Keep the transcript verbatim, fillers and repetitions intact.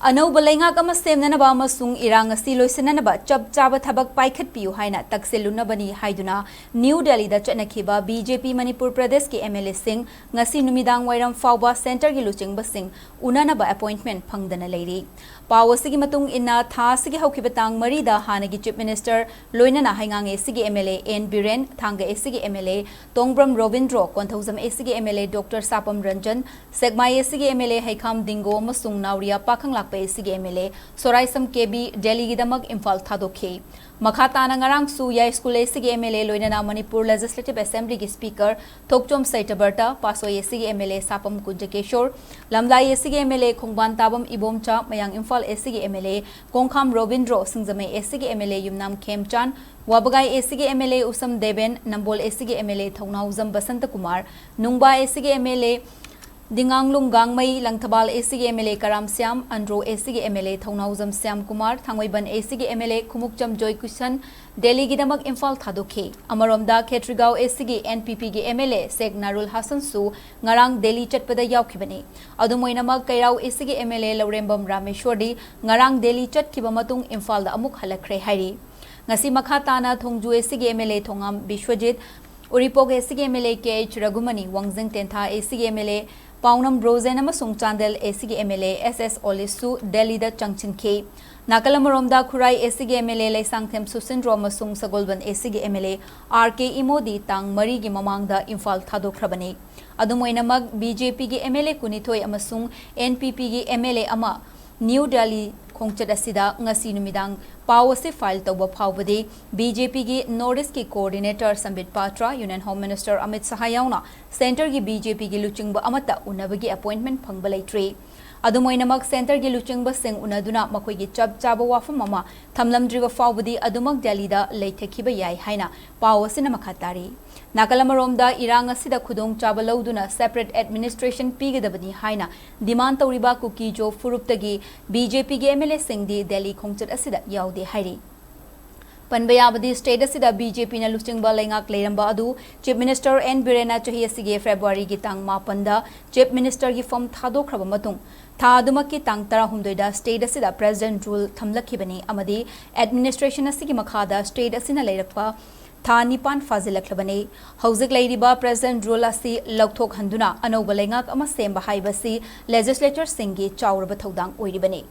ꯑꯅꯧꯕ ꯂꯩꯉꯥꯛ ꯑꯃ ꯁꯦꯝꯅꯅꯕ ꯑꯃꯁꯨꯡ ꯏꯔꯥꯡ ꯑꯁꯤ ꯂꯣꯏꯁꯤꯟꯅꯅꯕ ꯆꯞ ꯆꯥꯕ ꯊꯕꯛ ꯄꯥꯏꯈꯠꯄꯤꯌꯨ ꯍꯥꯏꯅ ꯇꯛꯁꯤꯜꯂꯨꯅꯕꯅꯤ ꯍꯥꯏꯗꯨꯅ ꯅ꯭ꯌꯨ ꯗꯦꯜꯂꯤꯗ ꯆꯠꯅꯈꯤꯕ ꯕꯤ ꯖꯦ ꯄꯤ ꯃꯅꯤꯄꯨꯔ ꯄ꯭ꯔꯗꯦꯁꯀꯤ ꯑꯦꯝ ꯑꯦꯜ ꯑꯦꯁꯤꯡ ꯉꯁꯤ ꯅꯨꯃꯤꯗꯥꯡ ꯋꯥꯏꯔꯝ ꯐꯥꯎꯕ ꯁꯦꯟꯇꯔꯒꯤ ꯂꯨꯆꯤꯡꯕꯁꯤꯡ ꯎꯅꯅꯕ ꯑꯦꯄꯣꯏꯟꯠꯃꯦꯟꯠ ꯐꯪꯗꯅ ꯂꯩꯔꯤ꯫ ꯄꯥꯎ ꯑꯁꯤꯒꯤ ꯃꯇꯨꯡ ꯏꯟꯅ, ꯊꯥ ꯑꯁꯤꯒꯤ ꯍꯧꯈꯤꯕ ꯇꯥꯡ ꯃꯔꯤꯗ ꯍꯥꯟꯅꯒꯤ ꯆꯤꯐ ꯃꯤꯅꯤꯁꯇꯔ ꯂꯣꯏꯅꯅ ꯍꯩꯉꯥꯡ ꯑꯦ ꯁꯤꯒꯤ M L A N Biren, Thanga A ꯁꯤꯒꯤ M L A Tongbram Robindro, Konthoujam A ꯁꯤꯒꯤ M L A doctor Sapam Ranjan, Sekmai A ꯁꯤꯒꯤ ꯑꯦꯝ ꯑꯦꯜ ꯑꯦ ꯍꯩꯈꯥꯝ ꯗꯤꯡꯒꯣ ꯑꯃꯁꯨꯡ ꯅꯥꯎꯔꯤꯌꯥ ꯄꯥꯈꯪꯂꯥꯛꯄ ꯑꯦ ꯁꯤꯒꯤ M L A Soraisam K B ꯗꯦꯜꯂꯤꯒꯤꯗꯃꯛ ꯏꯝꯐꯥꯜ ꯊꯥꯗꯣꯛꯈꯤ꯫ ꯃꯈꯥ ꯇꯥꯅ ꯉꯔꯥꯡꯁꯨ ꯌꯥꯏꯁ꯭ꯀꯨꯜ ꯑꯦ ꯁꯤꯒꯤ ꯑꯦꯝ ꯑꯦꯜ ꯑꯦ ꯂꯣꯏꯅꯅ ꯃꯅꯤꯄꯨꯔ ꯂꯦꯖꯤꯁꯂꯦꯇꯤꯚ ꯑꯦꯁꯦꯝꯕ꯭ꯂꯤꯒꯤ ꯁ꯭ꯄꯤꯀꯔ ꯊꯣꯛꯆꯣꯝ ꯁꯩꯇꯕꯔꯇ, ꯄꯥꯁꯣꯏ ꯑꯦ ꯁꯤꯒꯤ ꯑꯦꯝ ꯑꯦꯜ ꯑꯦ ꯁꯥꯄꯝ ꯀꯨꯟꯖꯀꯦꯁꯣꯔ, ꯂꯝꯂꯥꯏ ꯑꯦ ꯁꯤꯒꯤ ꯑꯦꯝ ꯑꯦꯜ ꯑꯦ ꯈꯣꯡꯕꯥꯟ ꯇꯥꯕꯝ ꯏꯕꯣꯝꯆꯥ, ꯃꯌꯥꯡ ꯏꯝꯐꯥꯜ ꯑꯦ ꯁꯤꯒꯤ ꯑꯦꯝ ꯑꯦꯜ ꯑꯦ ꯀꯣꯡꯈꯥꯝ ꯔꯣꯕꯤꯟꯗ꯭ꯔꯣ, ꯁꯤꯡꯖꯃꯩ ꯑꯦ ꯁꯤꯒꯤ ꯑꯦꯝ ꯑꯦꯜ ꯑꯦ ꯌꯨꯝꯅꯥꯝ ꯈꯦꯝꯆꯥꯟ, ꯋꯥꯕꯒꯥꯏ ꯑꯦ ꯁꯤꯒꯤ M L A Usham Deben, Nambol A ꯁꯤꯒꯤ M L A Thounaojam Basanta Kumar, Nungba A ꯁꯤꯒꯤ M L A Dinganglung Gangmei, Langthabal A ꯁꯤꯒꯤ M L A Karam Shyam, Andro A ꯁꯤꯒꯤ M L A Thounaojam Shyam Kumar, Thangmeiband A ꯁꯤꯒꯤ M L A Khumukcham Joykishan ꯗꯦꯜꯂꯤꯒꯤꯗꯃꯛ ꯏꯝꯐꯥꯜ ꯊꯥꯗꯣꯛꯈꯤ꯫ ꯑꯃꯔꯣꯝꯗ, ꯈꯦꯇ꯭ꯔꯤꯒꯥꯎ ꯑꯦ ꯁꯤꯒꯤ ꯑꯦꯟ ꯄꯤ ꯄꯤꯒꯤ ꯑꯦꯝ ꯑꯦꯜ ꯑꯦ ꯁꯦꯛ ꯅꯥꯔꯨꯜ ꯍꯥꯁꯟꯁꯨ ꯉꯔꯥꯡ ꯗꯦꯜꯂꯤ ꯆꯠꯄꯗ ꯌꯥꯎꯈꯤꯕꯅꯤ꯫ ꯑꯗꯨꯝ ꯑꯣꯏꯅꯃꯛ, ꯀꯩꯔꯥꯎ ꯑꯦ ꯁꯤꯒꯤ ꯑꯦꯝ ꯑꯦꯜ ꯑꯦ ꯂꯧꯔꯦꯝꯕꯝ ꯔꯥꯃꯦꯁ꯭ꯋꯔꯗꯤ ꯉꯔꯥꯡ ꯗꯦꯜꯂꯤ ꯆꯠꯈꯤꯕ ꯃꯇꯨꯡ ꯏꯝꯐꯥꯜꯗ ꯑꯃꯨꯛ ꯍꯜꯂꯛꯈ꯭ꯔꯦ ꯍꯥꯏꯔꯤ꯫ ꯉꯁꯤ ꯃꯈꯥ ꯇꯥꯅ ꯊꯣꯡꯖꯨ ꯑꯦ ꯁꯤꯒꯤ M L A Thongam Biswajit, Uripok A ꯁꯤꯒꯤ M L A K H Raghumani, Wangjing Tentha ꯑꯦ ꯁꯤꯒꯤ ꯑꯦꯝ ꯑꯦꯜ ꯑꯦ ꯄꯥꯎꯅꯝ ꯔꯣꯖꯦꯟ ꯑꯃꯁꯨꯡ ꯆꯥꯟꯗꯦꯜ ꯑꯦ ꯁꯤꯒꯤ ꯑꯦꯝ ꯑꯦꯜ ꯑꯦ ꯑꯦꯁ ꯑꯦꯁ ꯑꯣꯂꯤꯁꯁꯨ ꯗꯦꯜꯂꯤꯗ ꯆꯪꯁꯤꯟꯈꯤ꯫ ꯅꯥꯀꯜ ꯑꯃꯔꯣꯝꯗ, ꯈꯨꯔꯥꯏ ꯑꯦ ꯁꯤꯒꯤ ꯑꯦꯝ ꯑꯦꯜ ꯑꯦ ꯂꯩꯁꯥꯡꯊꯦꯝ ꯁꯨꯁꯤꯟꯗ꯭ꯔꯣ ꯑꯃꯁꯨꯡ ꯁꯒꯣꯜꯕꯟ ꯑꯦ ꯁꯤꯒꯤ ꯑꯦꯝ ꯑꯦꯜ ꯑꯦ ꯑꯥꯔ ꯀꯦ ꯏꯃꯣꯗꯤ ꯇꯥꯡ ꯃꯔꯤꯒꯤ ꯃꯃꯥꯡꯗ ꯏꯝꯐꯥꯜ ꯊꯥꯗꯣꯛꯈ꯭ꯔꯕꯅꯤ꯫ ꯑꯗꯨꯝ ꯑꯣꯏꯅꯃꯛ, ꯕꯤ ꯖꯦ ꯄꯤꯒꯤ ꯑꯦꯝ ꯑꯦꯜ ꯑꯦ ꯀꯨꯟꯅꯤꯊꯣꯏ ꯑꯃꯁꯨꯡ ꯑꯦꯟ ꯄꯤ ꯄꯤꯒꯤ ꯑꯦꯝ ꯑꯦꯜ ꯑꯦ ꯑꯃ ꯅ꯭ꯌꯨ ꯗꯦꯜꯂꯤ ꯈꯣꯡꯆꯠ ꯑꯁꯤꯗ ꯉꯁꯤ ꯅꯨꯃꯤꯗꯥꯡ ꯄꯥꯎ ꯑꯁꯤ ꯐꯥꯏꯜ ꯇꯧꯕ ꯐꯥꯎꯕꯗꯤ, ꯕꯤ ꯖꯦ ꯄꯤꯒꯤ ꯅꯣꯔꯠ ꯏꯁ꯭ꯠꯀꯤ ꯀꯣꯑꯣꯔꯗꯤꯅꯦꯇꯔ ꯁꯝꯕꯤꯠ ꯄꯥꯇ꯭ꯔ, ꯌꯨꯅꯤꯌꯟ ꯍꯣꯝ ꯃꯤꯅꯤꯁꯇꯔ ꯑꯃꯤꯠ ꯁꯍꯥ ꯌꯥꯎꯅ ꯁꯦꯟꯇꯔꯒꯤ ꯕꯤ ꯖꯦ ꯄꯤꯒꯤ ꯂꯨꯆꯤꯡꯕ ꯑꯃꯠꯇ ꯎꯅꯕꯒꯤ ꯑꯦꯄꯣꯏꯟꯠꯃꯦꯟꯠ ꯐꯪꯕ ꯂꯩꯇ꯭ꯔꯤ꯫ ꯑꯗꯨꯝ ꯑꯣꯏꯅꯃꯛ, ꯁꯦꯟꯇꯔꯒꯤ ꯂꯨꯆꯤꯡꯕꯁꯤꯡ ꯎꯅꯗꯨꯅ ꯃꯈꯣꯏꯒꯤ ꯆꯞ ꯆꯥꯕ ꯋꯥꯐꯝ ꯑꯃ ꯊꯝꯂꯝꯗ꯭ꯔꯤꯕ ꯐꯥꯎꯕꯗꯤ ꯑꯗꯨꯃꯛ ꯗꯦꯜꯂꯤꯗ ꯂꯩꯊꯈꯤꯕ ꯌꯥꯏ ꯍꯥꯏꯅ ꯄꯥꯎ ꯑꯁꯤꯅ ꯃꯈꯥ ꯇꯥꯔꯤ꯫ ꯅꯥꯀꯜ ꯑꯃꯔꯣꯝꯗ, ꯏꯔꯥꯡ ꯑꯁꯤꯗ ꯈꯨꯗꯣꯡꯆꯥꯕ ꯂꯧꯗꯨꯅ ꯁꯦꯄꯔꯦꯠ ꯑꯦꯗꯃꯤꯅꯤꯁꯇ꯭ꯔꯦꯁꯟ ꯄꯤꯒꯗꯕꯅꯤ ꯍꯥꯏꯅ ꯗꯤꯃꯥꯟ ꯇꯧꯔꯤꯕ ꯀꯨꯀꯤꯖꯣ ꯐꯨꯔꯨꯞꯇꯒꯤ ꯕꯤ ꯖꯦ ꯄꯤꯒꯤ ꯑꯦꯝ ꯑꯦꯜ ꯑꯦꯁꯤꯡꯗꯤ ꯗꯦꯜꯂꯤ ꯈꯣꯡꯆꯠ ꯑꯁꯤꯗ ꯌꯥꯎꯗꯦ ꯍꯥꯏꯔꯤ꯫ ꯄꯟꯕ ꯌꯥꯕꯗꯤ, state ꯑꯁꯤꯗ BJPꯅ ꯂꯨꯆꯤꯡꯕ ꯂꯩꯉꯥꯛ ꯂꯩꯔꯝꯕ ꯑꯗꯨ Chief Minister N ꯕꯤꯔꯦꯟꯅ ꯆꯍꯤ ꯑꯁꯤꯒꯤ Februaryꯒꯤ ꯇꯥꯡ ꯃꯥꯄꯟꯗ Chief Ministerꯒꯤ ꯐꯝ ꯊꯥꯗꯣꯛꯈ꯭ꯔꯕ ꯃꯇꯨꯡ, ꯊꯥ ꯑꯗꯨꯃꯛꯀꯤ ꯇꯥꯡ ꯇꯔꯥꯍꯨꯝꯗꯣꯏꯗ state ꯑꯁꯤꯗ President Rule ꯊꯝꯂꯛꯈꯤꯕꯅꯤ ꯑꯃꯗꯤ administration ꯑꯁꯤꯒꯤ ꯃꯈꯥꯗ state ꯑꯁꯤꯅ ꯂꯩꯔꯛꯄ ꯊꯥ ꯅꯤꯄꯥꯟ ꯐꯥꯖꯤꯜꯂꯛꯂꯕꯅꯤ꯫ ꯍꯧꯖꯤꯛ ꯂꯩꯔꯤꯕ President Rule ꯑꯁꯤ ꯂꯧꯊꯣꯛꯍꯟꯗꯨꯅ ꯑꯅꯧꯕ ꯂꯩꯉꯥꯛ ꯑꯃ ꯁꯦꯝꯕ ꯍꯥꯏꯕꯁꯤ legislatureꯁꯤꯡꯒꯤ ꯆꯥꯎꯔꯕ ꯊꯧꯗꯥꯡ ꯑꯣꯏꯔꯤꯕꯅꯤ꯫